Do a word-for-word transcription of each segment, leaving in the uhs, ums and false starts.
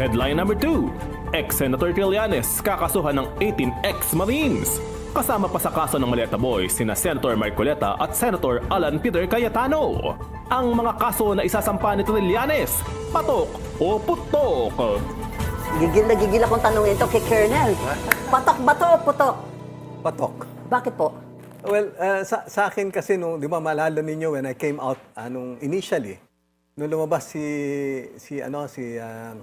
Headline number two, Ex-Senator Trillanes kakasuhan ng eighteen ex-Marines. Kasama pa sa kaso ng Maleta Boys sina Senator Marcoleta at Senator Alan Peter Cayetano. Ang mga kaso na isasampa ni Trillanes, patok o putok? Gigil na gigil akong tanongin ito kay Colonel. Patok ba to o putok? Patok. Bakit po? Well, uh, sa, sa akin kasi, no, di ba, maalala ninyo when I came out, anong initially, nung lumabas si, si, ano, si uh,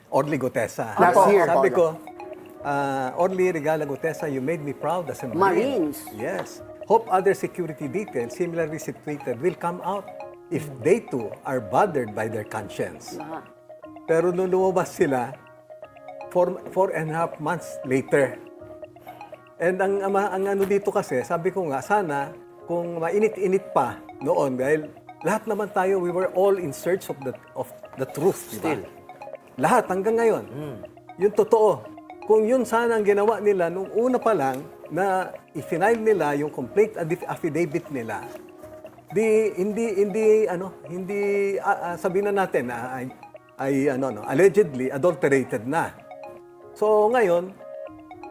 Orly Gutesa. Last year. Sabi ko, uh, Orly Regala Gutesa, you made me proud as a Marine. Marines. Yes. Hope other security details similarly situated will come out if they too are bothered by their conscience. Ah. Pero nung lumabas sila, four, four and a half months later. And ang, ang, ang ano dito kasi, sabi ko nga, sana kung mainit-init pa noon, dahil lahat naman tayo, we were all in search of the, of the truth, di ba? Still. Lahat hanggang ngayon. Yung totoo. Kung yun sana ang ginawa nila nung una pa lang na i-file nila yung complete affidavit nila, di hindi hindi ano, hindi ah, ah, sabihin na natin na ay, ay ano no, allegedly adulterated na. So ngayon,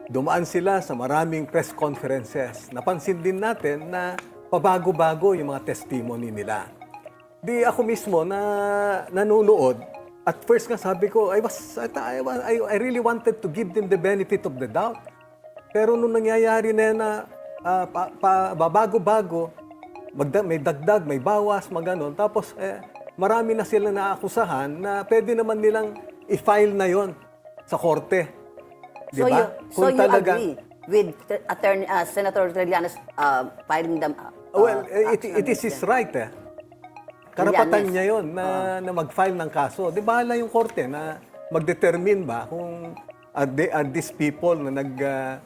dumaan sila sa maraming press conferences. Napansin din natin na pabago-bago yung mga testimony nila. Di ako mismo na nanunood. At first nga sabi ko, I was, I, I, I really wanted to give them the benefit of the doubt. Pero nung nangyayari na yan na ah, pa, pa, babago-bago, magda, may dagdag, may bawas, maganon. Tapos eh, marami na sila naakusahan na pwede naman nilang i-file na yon sa korte. Di So ba? you, so you agree with Attorney uh, Senator Trillanes uh, filing them uh, Well, uh, eh, it, action it is against his them? Right eh. Karapatan Trillanes. Niya yon na, na mag-file ng kaso. Di bahala yung korte na mag-determine ba kung are, they, are these people na nag, ah,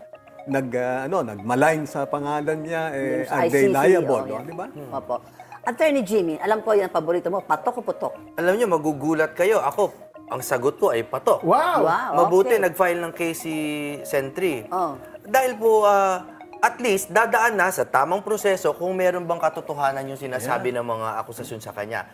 nag ah, ano, nag-malign sa pangalan niya, eh, Yes, are I they C C, liable, oh, no? yeah. Di ba? Opo. Attorney Jimmy, alam ko yan paborito mo, patok o putok? Alam niyo, magugulat kayo. Ako, ang sagot ko ay patok. Wow! Wow, Mabuti okay. Nag-file ng case si Sentry. Oh. Dahil po, ah, at least, dadaan na sa tamang proseso kung meron bang katotohanan yung sinasabi ng mga akusasyon sa kanya.